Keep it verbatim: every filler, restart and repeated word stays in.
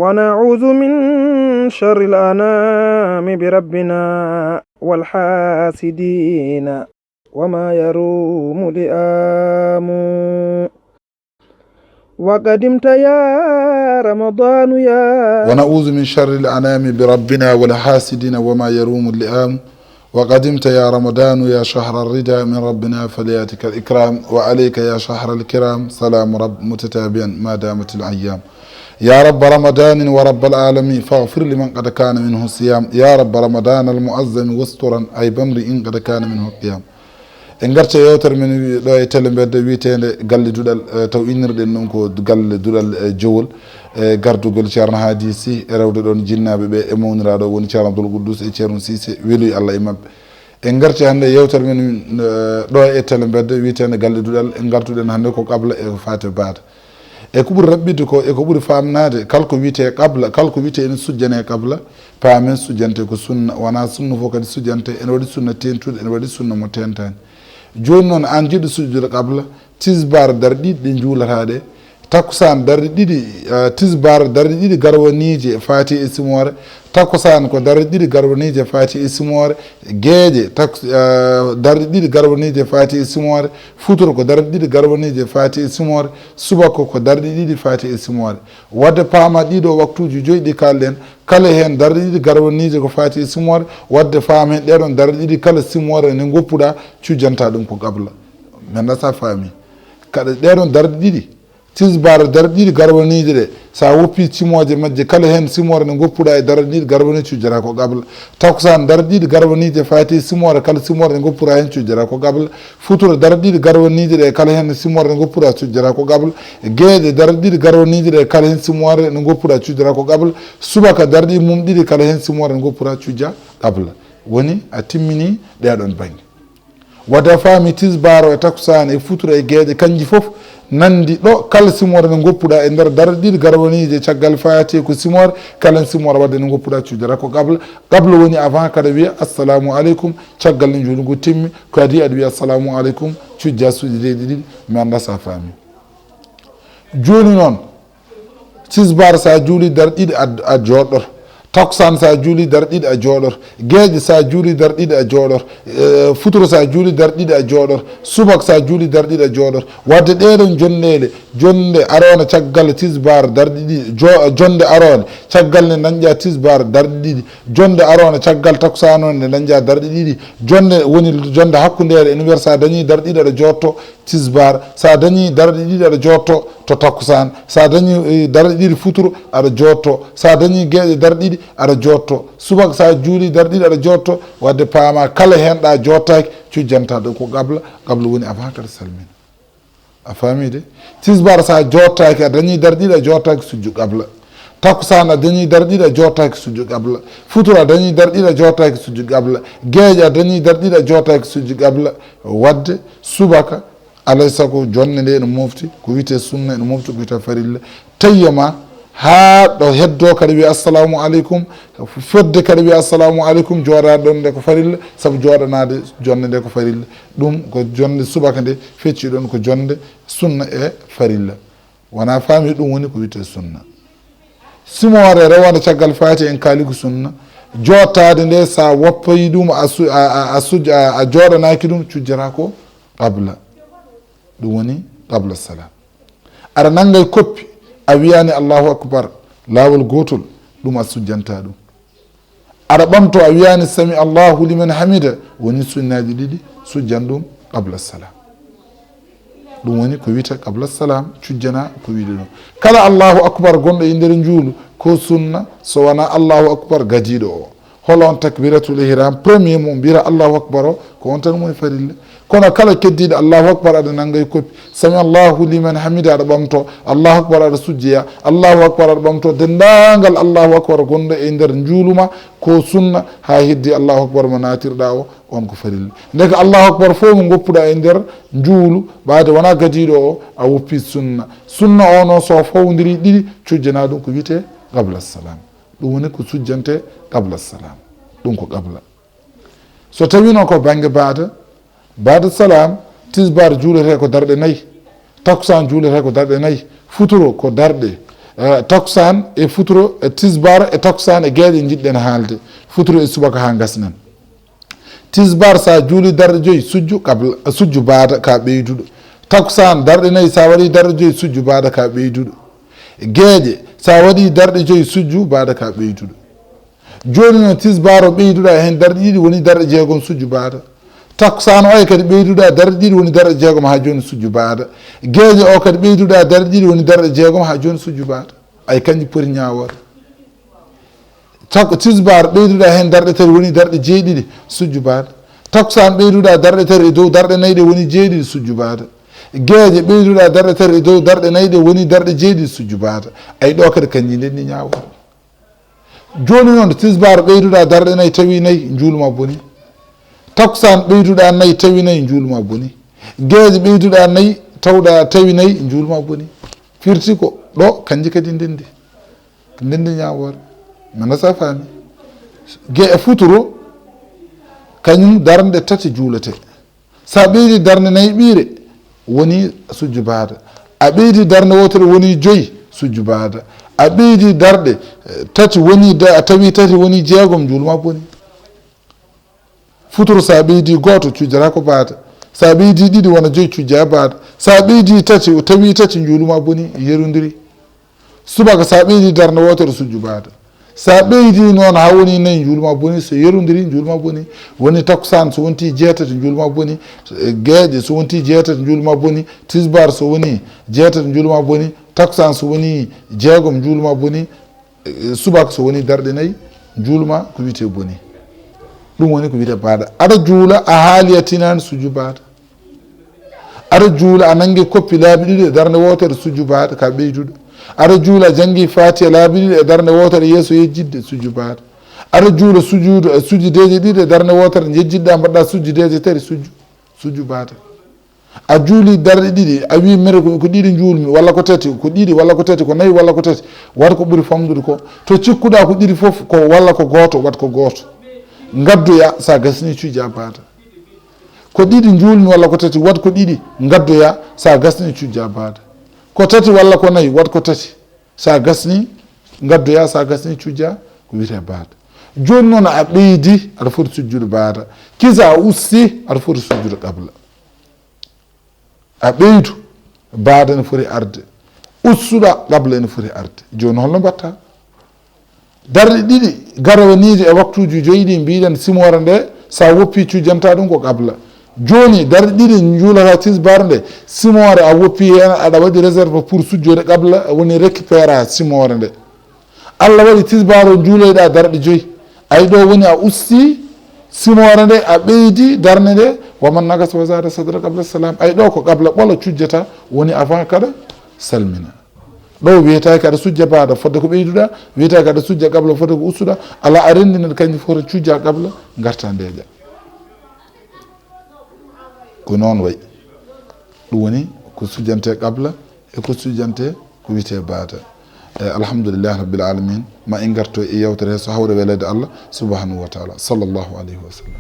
ونعوذ من شر الأنام بربنا والحاسدين وما يروم لئام. وقدمت يا رمضان يا ونعوذ من شر الأنام بربنا والحاسدين وما يروم اللئام. وقدمت يا رمضان يا شهر الرضا من ربنا فلياتك الإكرام وعليك يا شهر الكرام سلام رب متتابعا ما دامت الأيام. يا رب رمضان ورب العالمين فاغفر لمن قد كان منه صيام. يا رب رمضان المعظم واسترا عيب امرئ قد كان منه قيام. En ngarta e yewtere men wi-, ɗo e télé mbedda wiyeteende Galle Duɗal, eh, taw innirɗen ɗum ko Galle Duɗal, eh, Jowol, eh, gardugol Ceerno Haadi Sih e rewde ɗoon jinnaaɓe ɓe e mawniraaɗo woni Ceerno Abdul Quddus e Ceerno Siise, weluy Allah e maɓɓe. En ngarti hannde e yewtere men, eh, ɗo e télé mbedda wiyeteende Galle Duɗal, en ngartuɗen hannde ko qabla e ko faati baada. E ko ɓuri raɓɓiɗde ko, e ko ɓuri faamnaade, kala ko wiyetee qabla, kala ko wiyetee ene sujjanee qabla, paamen sujjante ko sunna, wonaa sunna fof kadi sujjante, ene waɗi sunna teeŋtuɗo, ene waɗi sunna mo teeŋtaani. Jooni noon, aan jiɗɗo sujjude qabla, tisbaar darɗe ɗiɗi ɗe njuulataa ɗe, takkusaan darɗe ɗiɗi, eh, tisbaar darɗe ɗiɗi garwaniije faati e simoore, takkusaan ko darɗe ɗiɗi garwaniije faati e simoore, geeƴe, tak-, eh, darɗe ɗiɗi garwaniije faati e simoore, futuro ko darɗe ɗiɗi garwaniije faati e simoore, subaka ko darɗe ɗiɗi faati e simoore. Wadde paama ɗiɗo waktuuji joyi ɗi kaalɗen, kala heen darɗe ɗiɗi garwaniije ko faati e simoore, wadde paama heen ɗee ɗoon darɗe ɗiɗi kala simoore nde ngoppuɗaa, cujjantaa ɗum ko qabla. Mi anndaa so a faamii. Kala ɗee ɗoon darɗe ɗiɗi, tisbaar darɗe ɗiɗi garwaniije ɗe, so a woppii simooje majje, kala heen simoore nde ngoppuɗaa e darɗe ɗiɗi garwaniije cujjataa ko qabla. Takkusaan darɗe ɗiɗi garwaniije faati e simoore, kala simoore nde ngoppuɗaa heen cujjataa ko qabla. Futuro darɗe ɗiɗi garwaniije ɗe, kala heen simoore nde ngoppuɗaa cujjataa ko qabla. Geeƴe darɗe ɗiɗi garwaniije ɗe, kala heen simoore nde ngoppuɗaa cujjataa ko qabla. Subaka darɗe mum ɗiɗi, kala heen simoore nde ngoppuɗaa cujja qabla. Woni a timminii ɗee ɗoon bannge. Wadde a faami tisbaar o e takkusaan e futuro e geeƴe kanji fof nanndi ɗo kala simoore nde ngoppuɗaa e nder darɗe ɗiɗi garwaniije caggal faati ko simoore, kala simoore wadde nde ngoppuɗaa cujjata ko qabla. Qabla woni avant kada wiya assalamu aleykum, caggal nde njuulu ngu timmi, kadi aɗa wiya assalamu aleykum, cujja sujudee ɗiɗi, mi anndaa so a faami. Jooni noon, tisbaar so a juulii darɗe ɗiɗi a, a jooɗoto. Takkusaan so a juulii darɗe ɗiɗi a jooɗoto. Geeƴe so a juulii darɗe ɗiɗi a jooɗoto. Eh, futuro so a juulii darɗe ɗiɗi a jooɗoto. Subaka so a juulii darɗe ɗiɗi a jooɗoto. Wadde ɗee ɗoon jonndeele, jonnde aroonde caggal tisbaar darɗe ɗiɗi, jo-, jonnde aroonde caggal nde dañƴaa tisbaar darɗe ɗiɗi, jonnde aroonde caggal takkusaan o nde dañƴaa darɗe ɗiɗi, jonnde woni jonnde hakkundeere ene wiyata so a dañii darɗe ɗiɗi aɗa jooɗoto, tisbaar, so a dañii darɗe ɗiɗi aɗa jooɗoto to takkusaan, so a dañii, eh, darɗe ɗiɗi futuro aɗa jooɗoto, so a dañii geeƴe darɗe ɗiɗi aɗa jooɗoto, subaka so a juulii darɗe ɗiɗi aɗa jooɗoto, wadde paama kala heen ɗo a jooɗtaaki cujjantaa ɗo ko qabla, qabla woni avant kada salmina. A faamii de? Tisbaar so a jooɗtaaki, a dañii darɗe ɗiɗi a jooɗtaaki sujju qabla. Takkusaan a dañii darɗe ɗiɗi a jooɗtaaki sujju qabla. Futuro a dañii darɗe ɗiɗi a jooɗtaaki sujju qabla. Geeƴe a dañii darɗe ɗiɗi a jooɗtaaki sujju qabla. Wadde subaka, alay sago jonnde nde ene mofti ko wiyetee sunna, ene mofti ko wiyetee farilla. Tawi ma haa ɗo heddoo kadi wiya assalamu aleykum, fedde kadi wiya assalamu aleykum, jooɗaade ɗoon nde ko farilla, sabu jooɗanaade jonnde nde ko farilla. Ɗum ko jonnde subaka nde fecci ɗoon ko jonnde sunna e farilla. Wonaa faami ɗum woni ko wiyetee sunna. Simoore rewaande caggal faati en kaali ko sunna. Jooɗtaade nde so a woppayi ɗum, a su-, a, a, a suj-, a, a jooɗanaaki ɗum, cujjata ko qabla. Ɗum woni qabla salam. Aɗa nannga e koppi, a wiyaani Allahu akbar, laawol gootol, ɗum a sujjantaa ɗum. Aɗa ɓamtoo, a wiyaani sami Allahu liman hamida, woni sunnaaji ɗiɗi, sujjan ɗum qabla salam. Ɗum woni ko wiyetee qabla salam, cujjanaa ko wiyetee ɗum. Kala Allahu akbar gonɗo e nder njuulu, ko sunna, so wonaa Allahu akbar gadiiɗo o. Hol oon takbiratul ihram, premier mum, mbiyata Allahu akbar o, ko oon tan woni farilla. Kono kala keddiiɗo Allahu akbar aɗa nannga e koppi, sami Allahu liman hamida aɗa ɓamtoo, Allahu akbar aɗa sujjoya, Allahu akbar aɗa ɓamtoo, denndaangal Allahu akbar gonɗo e nder njuulu ma, ko sunna, haa heddii Allahu akbar mo naatirɗaa o, oon ko farilla. Ndeke Allahu akbar fof mo ngoppuɗaa e nder njuulu, ɓaade wonaa gadiiɗo o, a woppii sunna. Sunna o noon so fawondirii ɗiɗi, cujjanaa ɗum ko wiyetee qabla salam. Ɗum woni ko sujjantee qabla salam. Ɗum ko qabla. So tawii noon ko bannge baada, baada salam, tisbaar juuletee ko darɗe nayi, takkusaan juuletee ko darɗe nayi, futuro ko darɗe, Eh, takkusaan e futuro, e tisbaar e takkusaan e geeƴe njiɗɗen haalde. Futuro e subaka haa ngasnen. Tisbaar, so a juuli darɗe joyi, sujju qabla, sujju baada ka ɓeyduɗo. Takkusaan, darɗe nayi, so a waɗi darɗe joyi, sujju baada ka ɓeyduɗo. Geeƴe, so a waɗi darɗe joyi, sujju baada ka ɓeyduɗo. Jooni noon, tisbaar o ɓeyduɗa heen darɗe ɗiɗi, woni darɗe jeegom, sujju baada. Takkusaan o ay kadi ɓeyduɗa darɗe ɗiɗi, woni darɗe jeegom haa jooni, sujju baada. Geeƴe o kadi ɓeyduɗa darɗe ɗiɗi, woni darɗe jeegom haa jooni, sujju baada. Ay kanji poti ñaawoore. Takku-, tisbaar ɓeyduɗa heen darɗe tati, woni darɗe jeeɗiɗi, sujju baada. Takkusaan ɓeyduɗa darɗe tati e dow darɗe nayi ɗe, woni jeeɗiɗi, sujju baada. Geeƴe ɓeyduɗa darɗe tati e dow darɗe nayi ɗe, woni darɗe jeeɗiɗi, sujju baada. Ay ɗo kadi kanji ndenni ñaawoore. Jooni noon, tisbaar ɓeyduɗa darɗe nayi tawi nayi, njuulma boni. Takkusaan ɓeyduɗa nayi tawi nayi, njuulma boni. Geeƴe ɓeyduɗa nayi tawɗa tawi nayi, njuulma boni. Firti ko ɗo kanji kadi ndendi. Ndendi ñaawoore. Mana sa faami. Ge e futuro, kañum darnde tati juulete. So a ɓeydi darnde nayi ɓiire, woni sujju baada. A ɓeydi darnde wootere, woni joyi, sujju baada. A ɓeydi darɗe, eh, tati, woni da-, a tawi tati, woni jeegom, njuulma boni. Futuro, so a ɓeydi gooto, cujjata ko baada. So a ɓeydi ɗiɗi, wona joyi, cujja baada. So a ɓeydi tati, o tawi tati, njuulma boni, yerondiri. Subaka, so a ɓeydi darnde wootere, sujju baada. So a ɓeydi noon haa woni nayi, njuulma boni. So yerondiri, njuulma boni. Woni takkusaan, so wonti jeetati, njuulma boni. E geeƴe, so wonti jeetati, njuulma boni. Tisbaar, so woni jeetati, njuulma boni. Takkusaan, so woni jeegom, njuulma boni. E subaka, so woni darɗe nayi, njuulma ko wiyetee boni. Ɗum woni ko wiyetee baada. Aɗa juula, a haali, a tinaani, sujju baada. Aɗa juula, a nanngi koppi laabi ɗiɗi e darnde wootere, sujju baada ka ɓeyduɗo. Aɗa juula, a janngi Faatiha laabi ɗiɗi e darnde wootere yeeso yejjitde, sujju baada. Aɗa juula sujuudu, e sujjudeeje ɗiɗi e darnde wootere, yejjitɗa, mbaɗɗa sujjudeeje tati, sujju, sujju baada. A juuli darɗe ɗiɗi, a wii, "Mbeɗa ko, ko ɗiɗi njuulmi, walla ko tati, ko ɗiɗi, walla ko tati, ko nayi, walla ko tati." Waɗ ko ɓuri famɗude ko. To cikkuɗa ko ɗiɗi fof, ko, walla ko gooto, waɗ ko gooto. Ngaddoya, so a gasni, cujja baada. Ko ɗiɗi njuulmi walla ko tati, waɗ ko ɗiɗi, ngaddoya, so a gasni, cujja baada. Ko tati walla ko nayi, waɗ ko tati, so a gasni, ngaddoya, so a gasni, cujja, ko wiyetee baada. Jooni noon, a ɓeydi, aɗa foti sujjude baada. Kisa a usti, aɗa foti sujjude qabla. A ɓeydu, baada ene foti arde. Ustuɗa, qabla ene foti arde. Jooni, holno mbaɗta? Darɗe ɗiɗi garowe nii e waktuuji joyi ɗi mbiɗen, simoore nde, so a woppi, cujjanta ɗum ko qabla. Jooni, darɗe ɗiɗi njuulata tisbaar nde, simoore a woppi heen, aɗa waɗi réserve pour sujjude qabla, woni récupéra simoore nde. Allah waɗi tisbaar o njuuloyɗa darɗe joyi. Ay ɗo woni a usti simoore nde, a ɓeydi darnde nde, "Wa man naqasa wa zaada sajada qabla salam." Ay ɗo ko qabla ɓolo cujjata, woni avant kaɗa salmina. Ɗo wiyetaake aɗa sujja baada fodde ko ɓeyduɗa, wiyetaake aɗa sujja qabla fodde ko ustuɗa. Alaa, a renndinat kanji fof, cujja qabla, ngarta ndeeƴa. Ko noon wayi. Ɗum woni ko sujjante qabla e ko sujjante ko wiyetee baada. E, alhamdulillahi rabbil alamin. Ma en ngarto e yewtere he so hawre weleede Allah subhanahu wa taala. Sallallahu alayhi wa sallam.